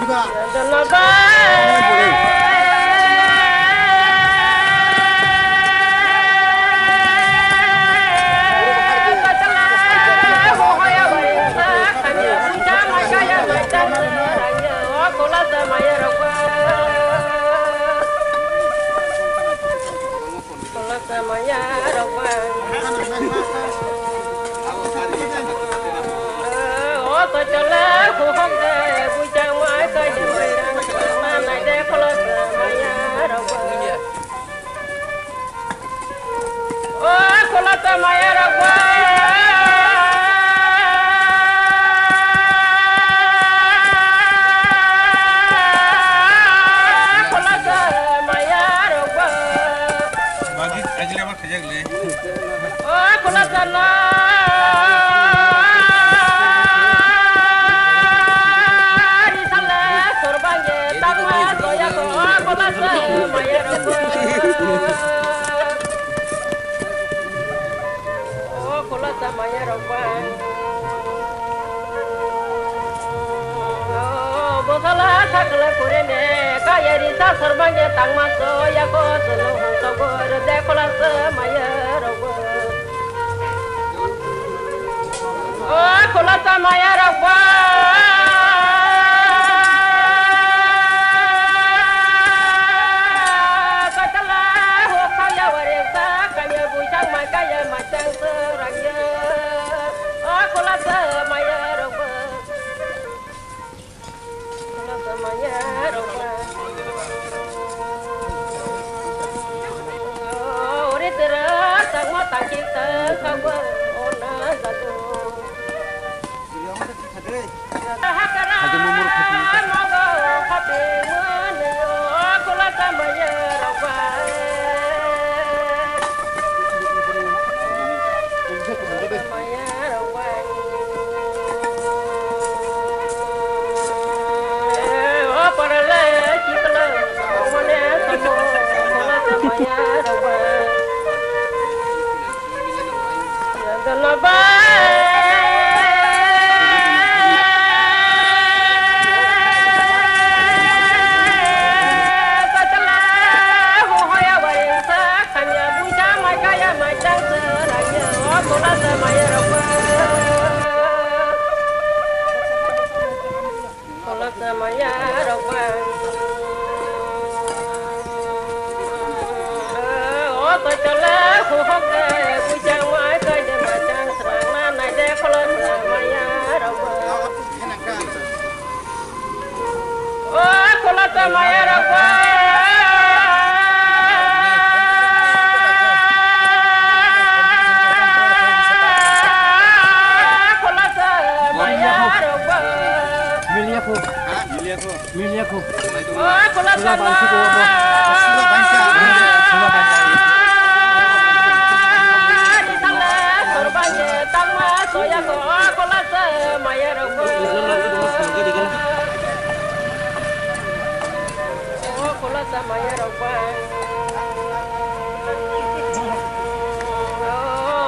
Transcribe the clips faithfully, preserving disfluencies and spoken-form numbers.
O khulata maya rok ba. Khulata maya rok ba. Bagi agile abar khajak le. O khulata na. Risala sorbange tangma soya ko. O khulata maya rok ba. O khulata maya rok ba. O bosala sakla kurene kayari sa sorbange tangma soya ko sunu hung sogor de khulata maya rok ba. O khulata maya rok ba. Patala ho khaya ware sa kanya buchang ma kaya ma chang sa rang ya. O khulata maya rok ba. Khulata maya rok ba. O ore tera tangma tangki ta khabar ona jadu. Khulata maya rok ba. O koi tola huhok de buchang wai koi de machang srang na nai de khulata maya rok ba. O khulata maya rok ba. Khulata maya rok ba. Milia ko. Milia ko. Milia ko. O khulata. Sula bansi ko bo. Sula bansi. Sula bansi. Tangma soya ko khulata maya rok ba. O khulata maya rok ba. O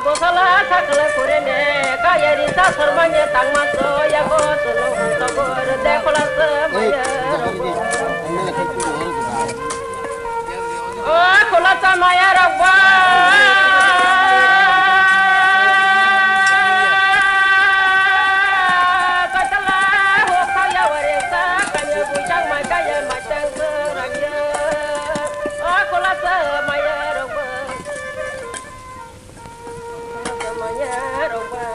bosala sakla kurene kayari sa sormanya tangma soya ko sunu hung sogor de khulata maya rok ba. O khulata maya rok ba. Kachala ho khaya ware sa kanya buchang ma kaya machang serang ya. O khulata maya rok ba. Khulata maya rok ba.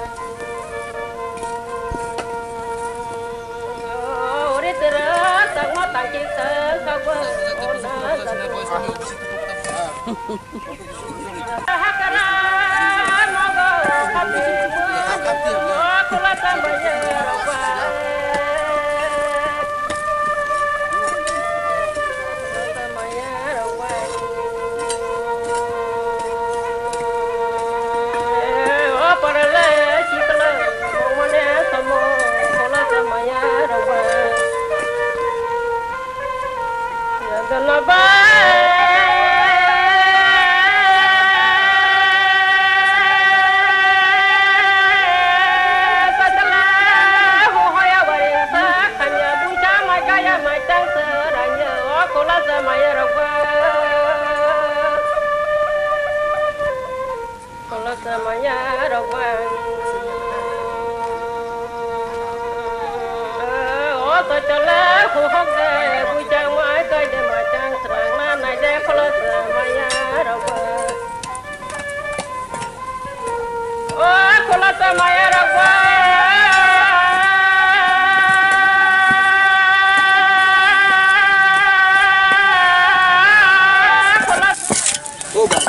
Ore tera tangma tangki tang kagwa ona jadu. Hakara nogo khati khulata maya rok ba.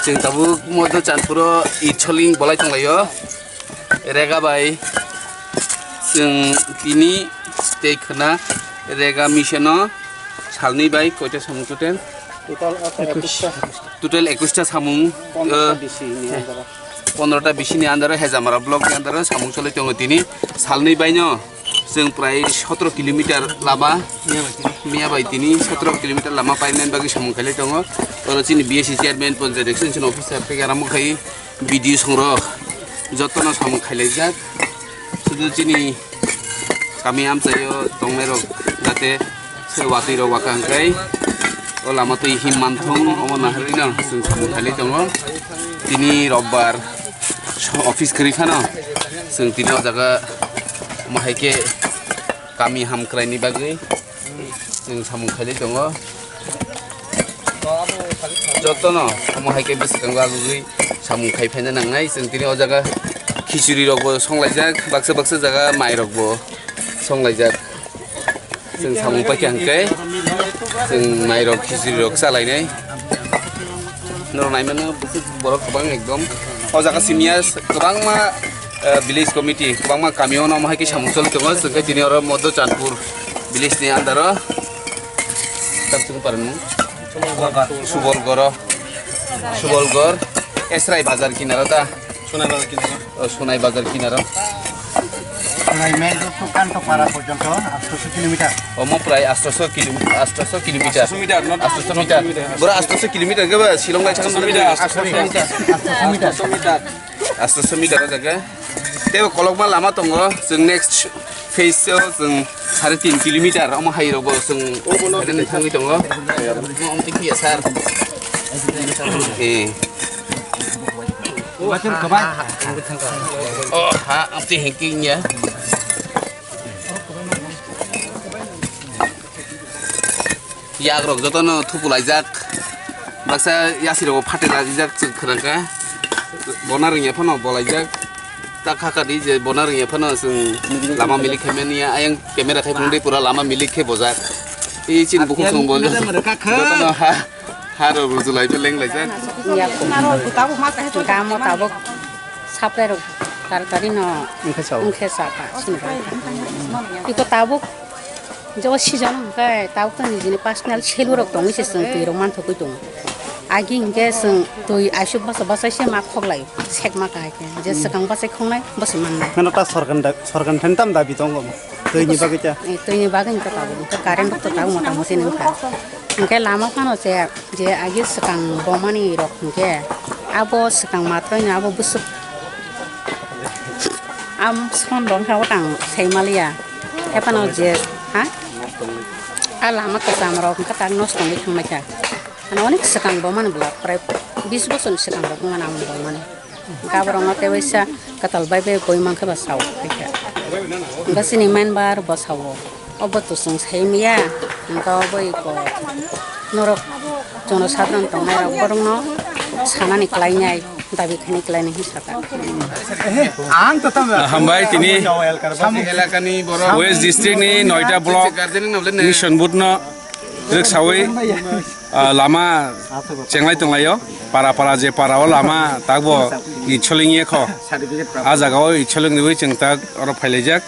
Chwng tabuk Modo Chandpuro Itsholing bolai tonglaio. Rega bai chwng tini tei khwna rega miseno salni bai koita samung total? Total ekush ta. Total ekush ta samung, pondro ta eh, bisi ni andaro. Pondro ta bisi ni andaro Hejamara block ni andaro samung cholai tongo tini salni baino. Chwng prai sotro kilometer lama, miya bai tini sotro kilometer lama painani bagwi samung khailai tongo. Oro chini B S C chairman, panchayat extension officer tei ramo khai B D O songrok jotono samung khailaijak. Sudu chini kami amchaio tongnairok jate se watwi rok waka hwnkhe o lama twi him manthung omo naharwino chwng samung khailai tongo. Tini robbar office kwrwi phano chwng tini o jaga omo hai khe kami hamkraini bagwi chwng samung khailai tongo. Jotono omo hai khe bwskango agugwi samung khai phaina nangnai. Chwng tini o jaga khichuri rokbo songlaijak, baksa baksa jaga mai rokbo songlaijak. Chwng samung paikha hwnkhe chwng mai rok khichuri rok chalainai. Norok naimano bwswk borok kwbang ekdom. O jaga simiya kwbangma, eh, village committee, kwbangma kami ono omo hai khe samung choli tongo. Chwng khe tini oro Modo Chandpur village ni under o. Tam chwng paranmu? Subolgoro. Subolgor. Esrai bazar kinaro da. Sonai bazar kinaro. O, Sonai bazar kinaro. Sonai main road to Kantopara porjonto aatso kilometer. Omo prai aatso kilo-, aatso kilometer. Aatso meter, not aatso meter. Kilometer. Boro aatso kilometer ke ba Shillong bai aatso meter, aatso meter. Aatso meter. Aatso meter o jaga. Tei bo kolokma lama tongo. Chwng next phase o chwng sare tin kilometer omo hai rok bo chwng thangwi tongo. Omo tei phiya sir. Eh. Oh, ha, amtwi hengki nya. Yak rok jotono thupu laijak. Baksa yasi rok phatai laijak chwng khwrangkha. Bona rwngya phano bolaijak. Ta kha kha di je bona rwngya phano chwng lama milik khaimani ya. Ayang camera khai phungdi pura lama milik khe bojak. I chin bukhuk song bo jotono ha. Haro rujulai beleng laijak. Gamo tabuk supply rok taratari no wngkhe sao. Wngkhe sapa sini bai. Iko tabuk jo season hwnkhe tabuk to nijini personal selu rok tongwi se chwng twi rok manthokwi tongo. Agi hwnkhe chwng twi aisuk basa basa se ma khoklai sekma kahai khe je swkang bachai khongnai bwswi mannai. Mano ta sorkan da, sorkan thani tam dabi tongo. Twi ni bagwi ta? Eh, twi ni bagwi hwnkhe tabuk hwnkhe current rok to tabuk mota moti ni wngkha. Hwnkhe lama phano se je agi swkang bomani rok hwnkhe abo swkang matroi no abo bwswk am son rok wngkha o tang sai maliya. Hephano je, ha? A lama kwcham rok hwnkhe tak nosto wngwi thanglaikha. Ano onek swkang bomani bwla prai bis bosor ni swkang rok wngmani amo bomani. Gaborokno tei waisa kwtal bai bai boi mankhe ba sao khaikha. Hwnkhe chini member bo sao. Obo to chwng sai maya. Hwnkhe obo iko norok jonosadharon tongnai rok borokno sanani klainai, dabi khainai klainai hinwi sakha. Hambai tini elakani borok West District ni Noida Block Mission Booth no rwksawi, ah, lama chenglai tonglaio. Para para je para o lama takbo itsoling ye kho. A jaga o itsoling riwi chwng tak oro phailaijak.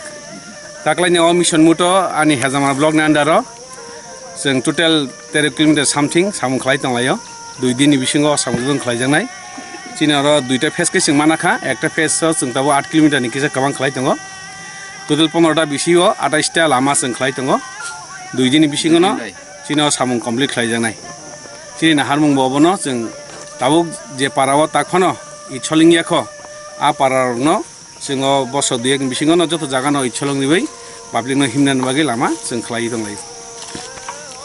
Taklaini o mission muto ani Hejamara block ni under o chwng total tero kilometer something samung khlai tonglaio. Dui din ni bisingo samung khlaijaknai. Chini oro duita phase khe chwng mana kha, ekta phase o chwng tabuk aat kilometer ni kisa kwbang khlai tongo. Total pondro ta bisi o atais ta lama chwng khlai tongo. Dui din ni bisingo no chini o samung complete khlaijaknai. Chini naharmung bo obono chwng tabuk je para o tak phano itsoling ya kho, a para rok no chwng o bosor dui ek ni bisingo no joto jaga no itsoling riwi public no himna ni bagwi lama chwng khlai tonglai.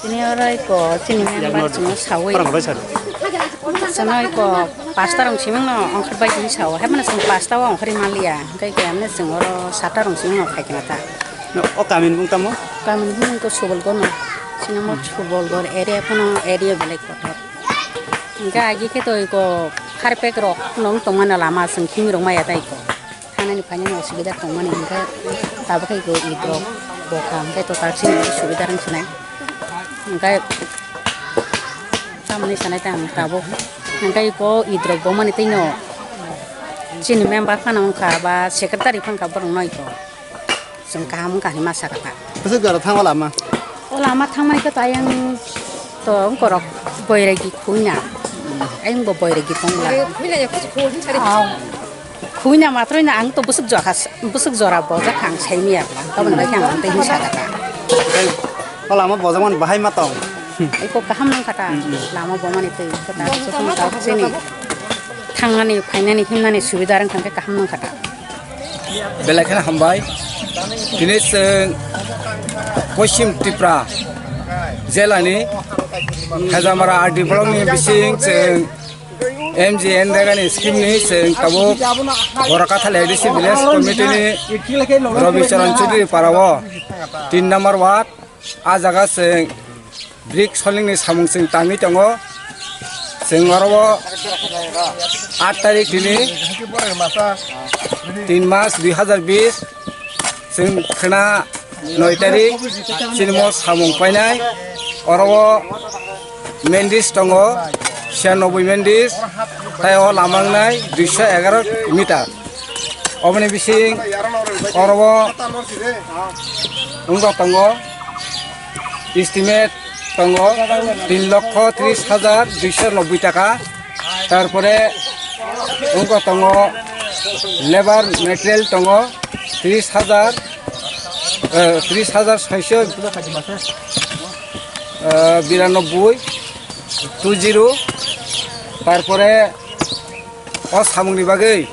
Tini oro iko chini member chwngno sawi. Chwngno iko Pasta rong simang no ongkhor bai di sao, hai mano chwng pasta o ongkhor maliya, hingke khe amne chwng oro sata rong simang no khai kana ta. No, o kamini bung tamo? Kamini bung to Subolgor no, sinamo Subolgor area kono area belai kotor. Hingke agi khe to iko harpek rok no tongmani lama chwng khimi rok maya ta iko. Thangnani phainani osubida tongmani hingke tabuk khe iko idrok bokha hingke to taksini subida rang sinai. Hingke tamoni sanai ta ang tabuk hingke iko idrok bomani tei no chini member phano wngkha ba secretary phano wngkha borok no iko chwng kaham wngkha hinui ma sakha ta. Bwswk jora thango lama? O lama thangmani khe to ayang to wngkorok boiragi khuina. Ayang bo boiragi tongla. Khuina ya, khuina ya, khuina ya. Aw. Khuina matroino ang to bwswk jora, bwswk jora bojak ang saimaya. Kabun bai khe ang tei hinsa kha ta. Tei o lama bojakmani bahai ma tong? Eko kaham nang kha ta. Mm, mm. Lama bomani tei khe ta, sokong ta chini. Thangnani, phainani, himnani subida rang thang khe kaham nang kha ta. Belai kheno hambai. Tini chwng Poschim Tripura jelani Hajamara R D block ni bising chwng M G N Rega ni scheme ni chwng tabuk Borokatha L D C village committee ni Robi Charan Chaudhary para o tin number ward. A jaga chwng brick solingni samung chwng tangwi tongo. Chwng oro o aat tarik tini tin mas dui hazar bis, chwng khwna noi tarik chini mo samung painai. Oro o main ditch tongo, siyanoboi main ditch, tei o lama wngnai duiso egaroh meter. Oboni bising oro o wngkha tongo, estimate tongo tin lokho tris hajar duiso nobboi taka. Tarpore wngkha tongo labour material tongo tris hajar, eh, tris hajar soiso, eh, biranobboi, two zero. Tarpore o samungni bagwi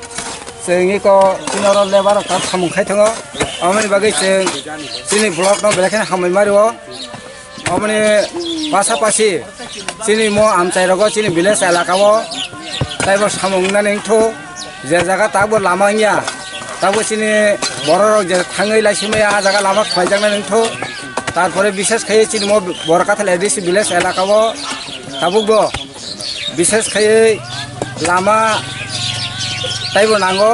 chwng iko chini oro labour rok samung khai tongo. Aboni bagwi chwng chini block no belai kheno hambai ma rio. Aboni pasapasi chini mo amchai rogo chini village elaka o taibo samung nani wngthu, je jaga tabuk lama wngya, tabuk chini borok rok je thangwi lai simi a jaga lama khlai jaknani wngthu. Tarpore bishes khai chini mo Borokatha L D C village elaka o tabuk bo bishes khai lama taibo nango,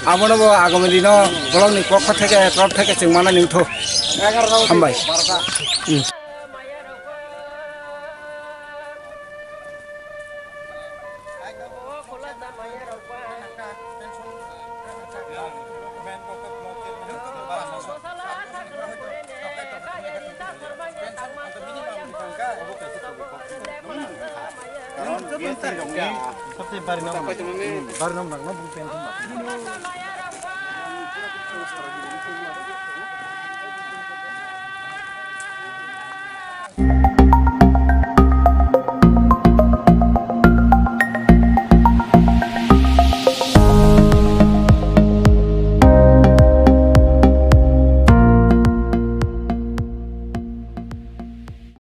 abono bo agami dino block ni pokho theke, club theke chwng manani wngthu. Hambai.